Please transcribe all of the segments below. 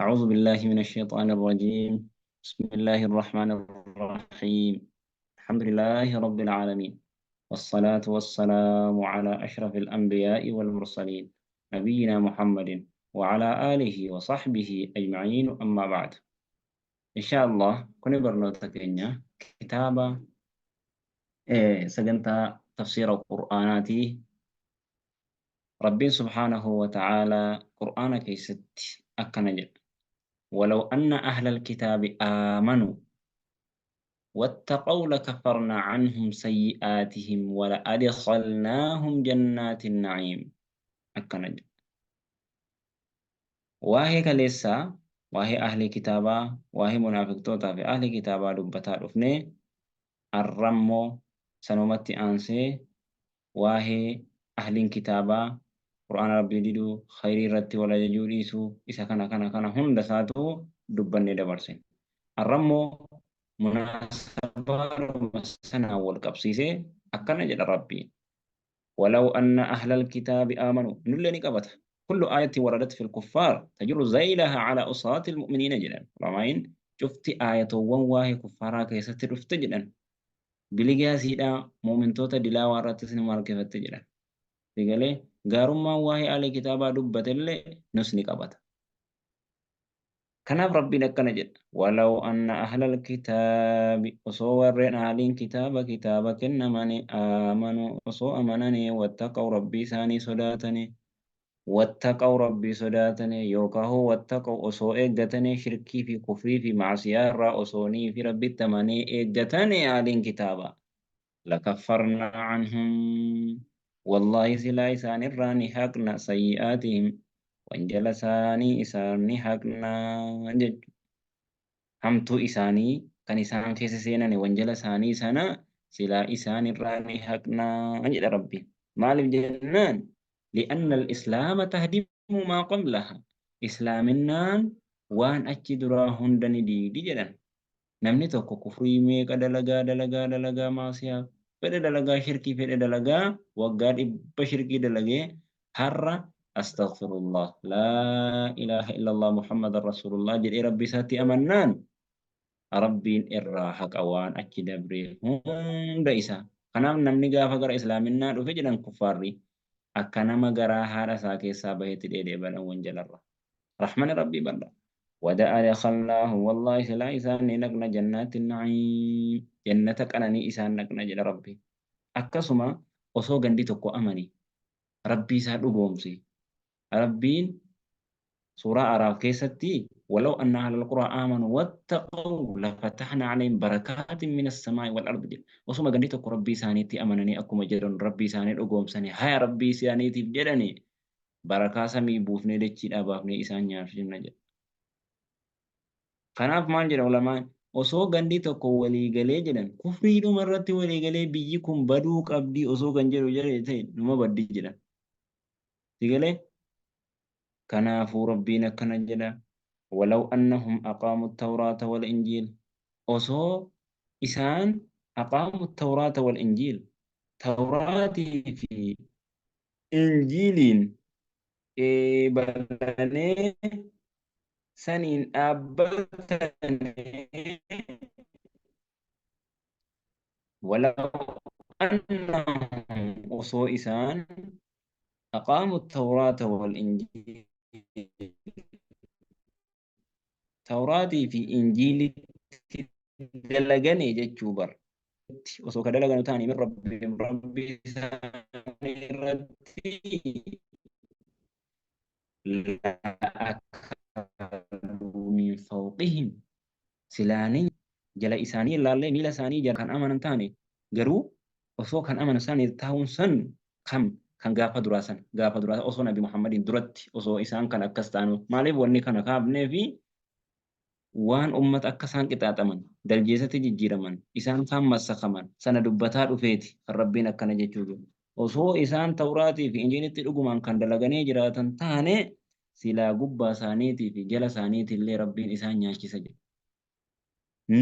أعوذ بالله من الشيطان الرجيم. بسم الله الرحمن الرحيم. الحمد لله رب العالمين، والصلاة والسلام على أشرف الأنبياء والمرسلين، نبينا محمد وعلى آله وصحبه أجمعين، أما بعد. إن شاء الله كن برنوتا كينيا كتابة سجنتا تفسير القرآناتي. ربي سبحانه وتعالى قرآن كيست أكنجل: ولو أن أهل الكتاب آمنوا واتقوا لكفرنا عنهم سيئاتهم ولأدخلناهم جنات النعيم. أكنجل واهي كليسا واهي أهل كتابا واهي منافق توتا في أهل كتابا دبتا رفني الرمو سنومتي أنسي واهي أهل كتابا قرآن ربي ديدو خيري رتي ولا يجوريسو إسا كان كان كان هند ساتو دبني دبرسين الرمو مناسبة سنة والقبسيسي. أكنا جل ربي: ولو أن أهل الكتاب آمنوا نلني قبته. كل آية وردت في الكفار تجر ذيلها على أصوات المؤمنين جدا. رمين شفت آية وان كفارا كيست رفت جدا بلغا سيدا مؤمن توتا دلاوة رتسن ماركفت جدا. دقالي gaarummaan waa'ee ahli kitaabaa dubbatellee nus ni qabata. Kanaaf Rabbiin akkana jedha: walaw anna ahlal kitaabi, osoo warreen ahliin kitaaba kitaaba kennamani, aamanu, osoo amananii, wattaqaw, rabbii isaanii sodaatanii, wattaqaw, rabbii sodaatanii, yookaan wattaqaw, osoo eeggatanii shirkii fi kufrii fi macsiyaa irraa osoonii fi rabbitti amananii eeggatanii ahliin kitaaba, lakaffarnaa canhum, والله سلا إسان الراني حقنا، سيئاتهم، wanjala isaanii isaan ni haqna jechuudha. Hamtuu isaanii kan isaan keessa seenan wanjala isaanii sana silaa isaan irraa ni haqna jedha Rabbi. Maaliif jennaan, li'anna al-islaama tahdimu maa qablaha. Islaaminaan waan achi duraa hunda ni diidi jedhan. Namni tokko kufrii meeqa dalagaa dalagaa dalagaa, maasiyaa fedhe dalagaa, shirkii fedhe dalagaa, waggaa 100 shirkii dalagee har'a astaghfirullah, laa ilaaha illallah, muhammadan rasulullah jedhee rabbi isaatti amannaan rabbiin irraa haqa waan achi dabree hunda isaa. Kanaaf namni gaafa gara islaaminaa dhufe jedhan kuffaarri akka nama garaa haadha isaa keessaa bahetti dheedhee badan wanjalarra. Rahmani rabbii bal'a. ولأدخلناهم، والله silaa isaan ni naqna، جنات النعيم، jannata qananii isaan naqna jedha rabbi. Akkasuma osoo gandi tokko amani rabbii isaa dhugoomse, rabbiin suuraa Araaf keessatti: ولو أن أهل القرى آمنوا واتقوا لفتحنا عليهم بركات من السماء والأرض jedha. Osuma gandi tokko rabbii isaaniitti amananii akkuma jedhan rabbii isaanii dhugoomsanii haya rabbii isaaniitiif jedhanii barakaa samii buufnee dachiidhaa baafnee isaan nyaachifna jedha. Kanaaf maal jedha ulamaan? Osoo gandi tokko walii galee jedhan kufriidhuma irratti walii galee biyyi kun baduu qabdii osoo kan jedhu jedhe ta'e numa baddi jedhan. Sigalee kanaafuu rabbiin akkana jedha: ولو أنهم أقاموا التوراة والإنجيل, osoo isaan أقاموا التوراة والإنجيل, tawraatii fi injiiliin eebalanii saniin dhaabbatanii, ولو أنهم, osoo isaan أقاموا التوراة والإنجيل, tawraatii fi injiilitti dalaganii jechuu bar osoo ka dalaganu ta'anii من ربهم, rabbii isaanii irratti, لأكلوا من فوقهم, silaanii jala isaanii ilaallee miila isaanii jala kan amanan taane. Garuu osoo kan amanan isaanii ta'uun san kam kan gaafa duraa san gaafa duraa osoo nabi Muhammadiin duratti osoo isaan kan akkas ta'anu. Maaliif wanni kana kaafnee fi waan ummata akka isaan qixaaxaman daljeessatti jijjiiraman isaan kaan massakaman sana dubbataa dhufeeti kan rabbiin akkana jechuu jiru. Osoo isaan tawraatii fi injiilitti dhugumaan kan dalaganii jiraatan taane silaa gubbaa isaaniitii fi jala isaaniitillee rabbiin isaan nyaachisa jedhe.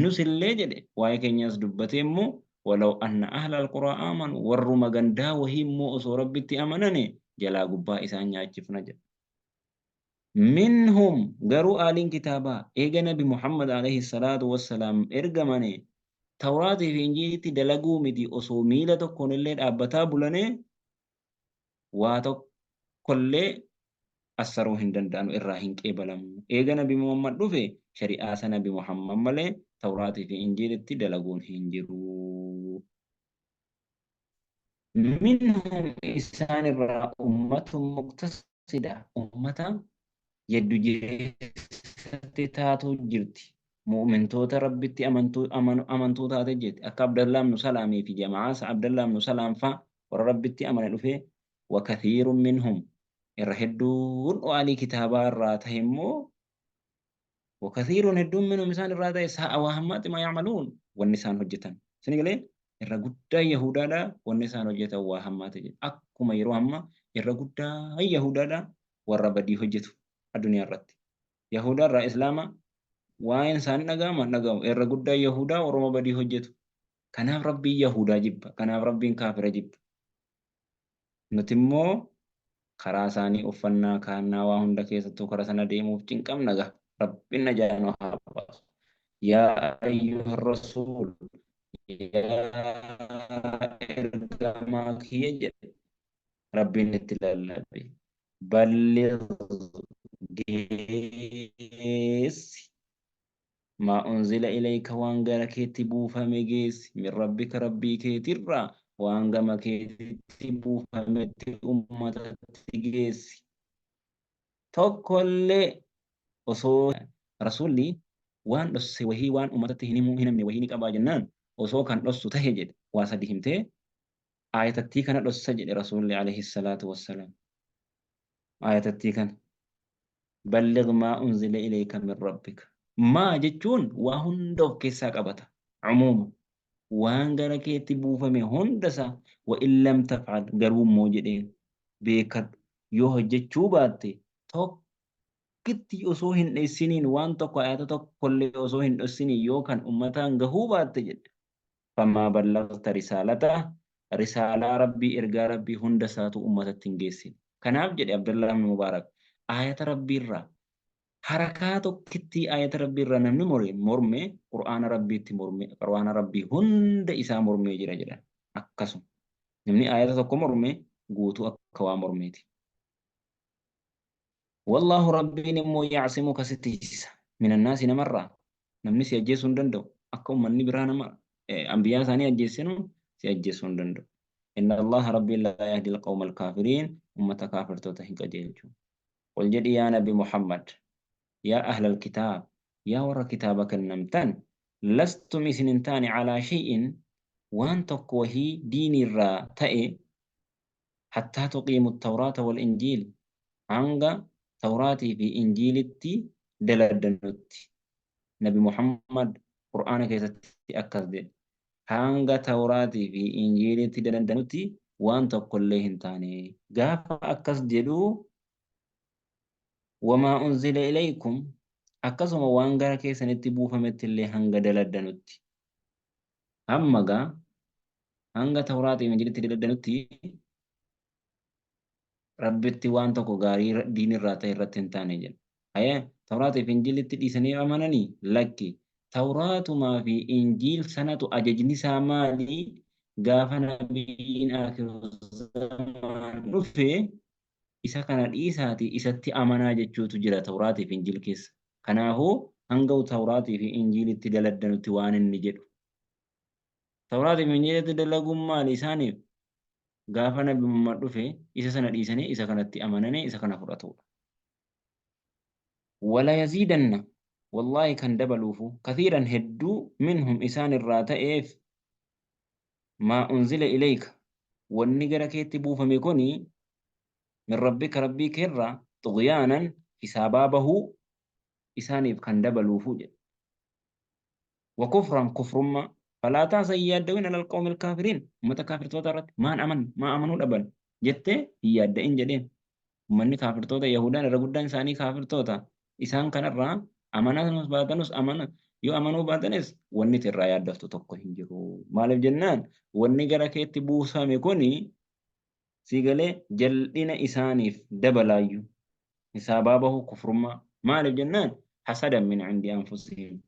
Nus illee jedhe waa'ee keenyas dubbatee immoo: ولو أن أهل القرى آمنوا, warruma gandaa wahii immoo osoo rabbitti amanane jalaa gubbaa isaan nyaachifna jedhe. Minhum garuu aaliin kitaabaa eega nabi Muhammad alayhi salaatu wassalaam ergamane Tawraatii fi Injiilitti dalaguu miti osoo miila tokkoon illee dhaabbataa bulane waa tokkollee assaruu hin danda'anu irraa hin qeebalamu. Eega nabi Muhammad dhufe shari'aa isa nabi Muhammad malee Tawraatii fi Injiilitti dalaguun hin jiru. Minhum isaan irraa ummatun muqtasida ummata jeddu jireessatti taatu jirti. Mu'mintoota Rabbitti amantuu taate jirti. Akka Abdallah ibn Salaamii fi jama'aasa Abdallah ibn Salaam faa warra Rabbitti amane dhufee wa kathiirun minhum irra hedduun aalii kitaabaa irraa tahe immoo wa kathiirun hedduun minhum isaan irraa ta'e saa'a waa hammaatti maa ya'maluun wanni isaan hojjetan. Isin galee irra guddaa Yahudaadha wanni isaan hojjetan waa hammaate jedhe. Akkuma yeroo amma irra guddaa Yahudaadha warra badii hojjetu addunyaa irratti. Yahudaa irraa Islaama waa'een isaanii dhaga'ama hin dhaga'amu. Irra guddaa Yahudaa Oromoo badii hojjetu. Kanaaf Rabbiin Yahudaa jibba. Kanaaf Rabbiin kaafira jibba. Nuti immoo karaa isaanii uffannaa kaannaa waa hunda keessattuu karaa sana deemuuf cinqamna gaa. Rabbiin najaa nu haa baasu. Yaa ayyuha rasuul yaa ergamaa kiyya jedhe Rabbiin itti lallabe. Balligh geessi Maa unzila ilayka waan gara keetti buufame geessi, min rabbika Rabbii keetirraa waan gama keetitti buufametti ummatatti geessi. Tokkollee osoo Rasuulli waan dhosse wahii waan ummatatti hin himuu hin himne wahii ni qabaa jennaan osoo kan dhossu tahe jedhe waa sadi himtee aayatattii kana dhossa jedhe Rasuulli alayhi salaatu wassalaam. Aayatattii kana. Balligh maa unzila ilayka min rabbika. Maa jechuun waa hunda of keessaa qabata. Umuuma. Waan gara keetti buufame hunda isaa wa in lam taf'al garuu immoo jedheen beekadhu yoo hojjechuu baatte tokkitti osoo hin dhossiniin waan tokko ayata tokkollee osoo hin dhossiniin yoo kan ummataan gahuu baatte jedhe famaa ballaghta risaalata risaalaa Rabbii ergaa Rabbii hunda isaatu ummatatti hin geessine. Kanaaf jedhe Abdallah ibn Mubaarak aayata Rabbii irraa harakaa tokkittii aayata Rabbii irraa namni morme Qur'aana Rabbiitti morme Qur'aana Rabbii hunda isaa mormee jira jedhan. Akkasuma namni aayata tokko morme guutuu akka waa mormeeti. Wallaahu Rabbiin immoo ya'simuka si tiksisa minannaasi namarraa namni si ajjeesuu hin danda'u akka ummanni biraa nama anbiyaa isaanii ajjeessinu si ajjeesuu hin danda'u. Inna Allaha Rabbiin laa yahdi alqawma alkaafiriin ummata kaafirtoota hin qajeelchu. Qul jedhi yaa nabi Muhammad yaa ahlal kitaab yaa warra kitaaba kennamtan lastum isin hin taane calaa shay'in waan tokko wahii diiniirraa ta'e hattaa tuqiimu tawraata wal injiil hanga tawraatii fi injiilitti daladdanutti. Nabi Muhammad Qur'aana keessatti akkas jedhe. Hanga tawraatii fi injiilitti daladdanutti waan tokkollee hin taane. Gaafa akkas jedhu wamaa unzila ilaykum akkasuma waan gara keessanitti buufametti illee hanga daladdanutti. Hamma gaa hanga tawraatii fi injiilitti daladdanutti Rabbitti waan tokko gaarii diinirraa ta'e irratti hin taane jedha. Hayee Tawraatii fi Injiilitti dhiisanii amananii? Lakki. Tawraatumaa fi Injiil sanatu ajajni isaa maali? Gaafa nabiyyiin aakiru zamaan dhufe isa kana dhiisaatii isatti amanaa jechuutu jira Tawraatii fi Injiil keessa. Kanaafuu hanga Tawraatii fi Injiilitti daladdanutti waan inni jedhu. Tawraatii fi Injiilitti dalaguun maali isaaniif? Gaafa Nabi Muhammad dhufe isa sana dhiisanii isa kanatti amananii isa kana fudhatudha. Wala yaziidanna wallaahi kan dabaluufu kathiiran hedduu minhum isaan irraa ta'eef maa unzila ilayka wanni gara keetti buufame kuni min rabbika rabbii keerraa xugyaanan hisaabaa bahuu isaaniif kan dabaluufu jedhe. Wa kufran kufrummaa falaa ta'sa hin yaaddawin alal qawmil kaafiriin ummata kaafirtoota irratti maan aman maa amanuu dhaban jettee hin yaadda'in jedheen. Ummanni kaafirtoota Yahudaan irra guddaan isaanii kaafirtoota isaan kanarraa amananus baatanus amana yoo amanuu baatanis wanni itti irraa yaaddoftu tokko hin jiru. Maaliif jennaan wanni gara keetti buusame kuni sii galee jal'ina isaaniif dabalaayyuu. Hisaabaa bahuu kufrummaa. Maaliif jennaan hasadan min cindi anfusihim.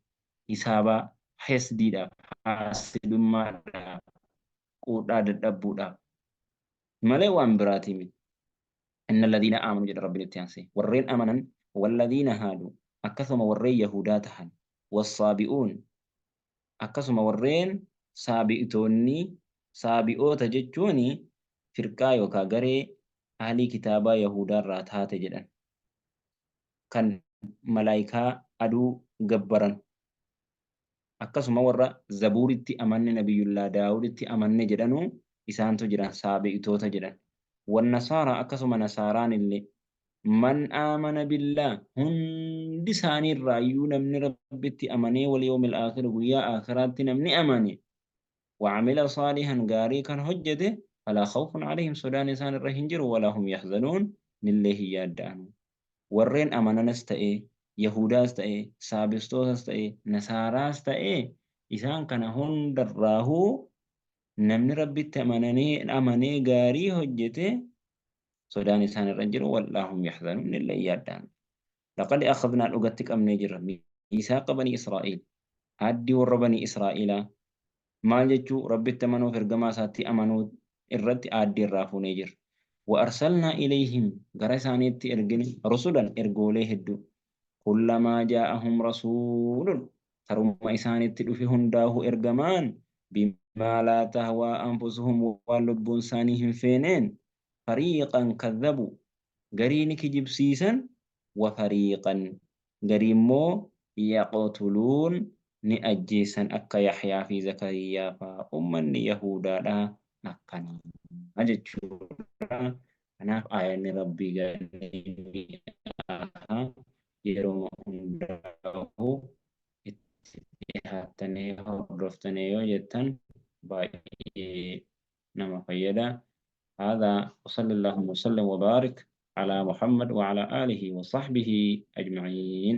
Hisaabaa hesdiidhaaf, haasidummaadhaaf, quudhaa dadhabbuudhaaf malee waan biraatii miti. Inna alladhiina aamanu jedha Rabbiin itti aansee. Warreen amanan walladhiina haadu akkasuma warreen Yahudaa tahan wassaabi'uun akkasuma warreen saabi'itoonni saabi'oota jechuun firqaa yookaa garee ahlii kitaabaa Yahudaarraa taate jedhan. Kan malaayikaa aduu gabbaran. Akkasuma warra Zabuuritti amanne Nabiyyullaah Daawuditti amanne jedhanu isaantu jiran saabi'itoota jedhan. Wannasaaraa akkasuma nasaaraanillee man aamana billaah hundi isaanii irraayyuu namni Rabbitti amanee wal yawmil aakhir guyyaa aakhiraatti namni amane wa amila saalihan gaarii kan hojjete falaa khawfun alayhim sodaan isaan irra hin jiru walaa hum yahzanuun nillee hin yaadda'anu. Warreen amananas ta'ee, Yahuudaas ta'ee, Saabistoosas ta'ee, Nasaaraas ta'ee isaan kana hundarraahuu namni Rabbitti amananee amanee gaarii hojjete sodaan isaan irra hin jiru walaa hum yahzanuun nillee hin yaadda'anu. Laqad akhadnaa dhugatti qabnee jirra miisaaqa banii Israa'iil aaddii warra banii Israa'iilaa maal jechuu Rabbitti amanuuf ergamaa isaatti amanuu irratti aaddii irraa fuunee jirra. Wa arsalnaa ilayhim gara isaaniitti ergine rusulan ergoolee hedduu. Kullamaa jaa'ahum rasuulun taruma isaanitti dhufe hundaahu ergamaan bimaa laa tahwaa anfusuhum waan lubbuun isaanii hin feeneen fariiqan kadhabu garii ni kijibsiisan wa fariiqan garii immoo yaqtuluun ni ajjeessan akka Yaxyaa fi Zakariyaa faa ummanni Yahuudaadha akkana jechuudha. Kanaaf aayanni Rabbii gaarii mi'aaha yeroo hundaahu itti dhihaattanii hordoftanii yoo jettan baay'ee nama fayyada. هذا وصلى اللهم وسلم وبارك على محمد وعلى آله وصحبه أجمعين.